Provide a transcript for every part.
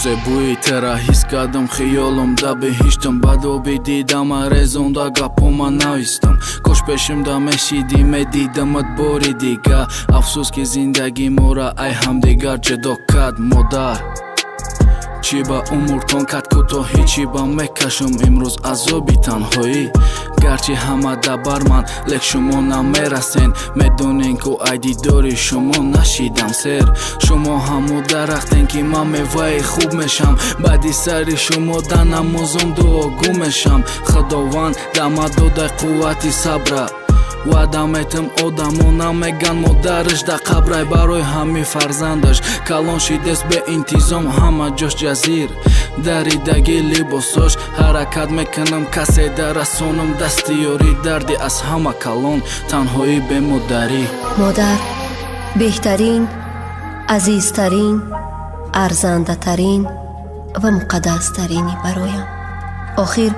Рӯзе бӯи тара ҳис кардам, хиёлам да беҳиштам. Баъд оби дидама резонда гапома навистам. Кош пешимда мешидӣ, медидамат бори дига. Афсӯс, ки зиндагӣ мора ай ҳамдигар ҷудо кард. Модар, чӣ ба умртон кад кӯтоҳӣ, чӣ ба мекашам имрӯз азоби танҳоӣ? Гарчи ҳама дабар ман, лек шумо намерасен. Медонен, ку ай дидори шумо нашидам сер. Шумо ҳаму дарахтен, ки ман меваи хуб мешам. Баъди сари шумо да намозом дуогӯ мешам. Худованд дама додай қуввати сабра. Ваъда метам, одамо намеган модараш да қабрай. Барои ҳами фарзандаш калон шидест беинтизом, ҳама ҷош ҷазир, даридаги либосош. Ҳаракат мекунам, касе да расонам дасти ёрӣ. Дарди аз ҳама калон танҳоӣ бемодарӣ. Модар беҳтарин, азизтарин, арзандатарин ва муқаддастарини бароям. Охир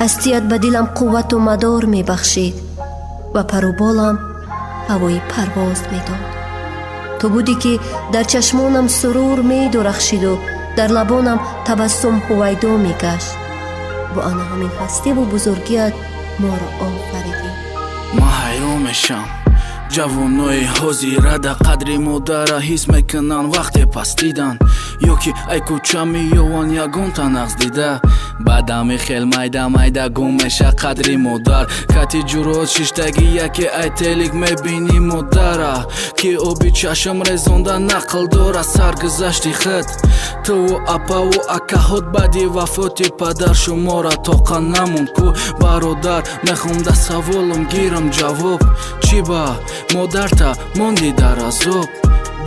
ҳастият ба дилам қуввату мадор мебахшид ва паруболам ҳавои парвоз медод. Ту будӣ, ки дар чашмонам сурур медурахшиду дар лабонам табассум ҳувайдо мегашт. Бо ана ҳамин ҳастиву бузургият моро офаридӣ. Ман ҳайрон мешам, ҷавонои ҳозира да қадри модара ҳис мекунанд вақте пастидан ё ки ай кӯча меёванд ягонта нағз дида. Баъдами хел майда майда гум меша қадри модар. Кати ҷуръот шиштагӣ яке ай телик мебинӣ модара, ки оби чашм резонда нақл дора саргузашти худ. Туву апаву акаҳот баъди вафоти падар шумора тоқа намонд ку, бародар. Мехом да саволам гирам ҷавоб: чӣ ба модарта монди дар азоб?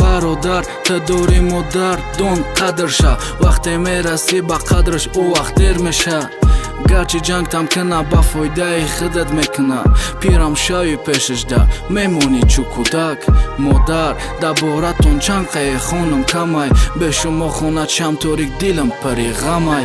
Бародар, ту дори модар, дон қадрша. Вақте мерасӣ ба қадраш, ӯ вақт дер меша. Гарчи ҷангтам кина, ба фоидаи худат мекуна. Пирам шави, пешашда мемонӣ чӯ кӯдак. Модар, дар боратон чанд қае хонам камай. Бе шумо хона чам торик, дилам пари ғамай.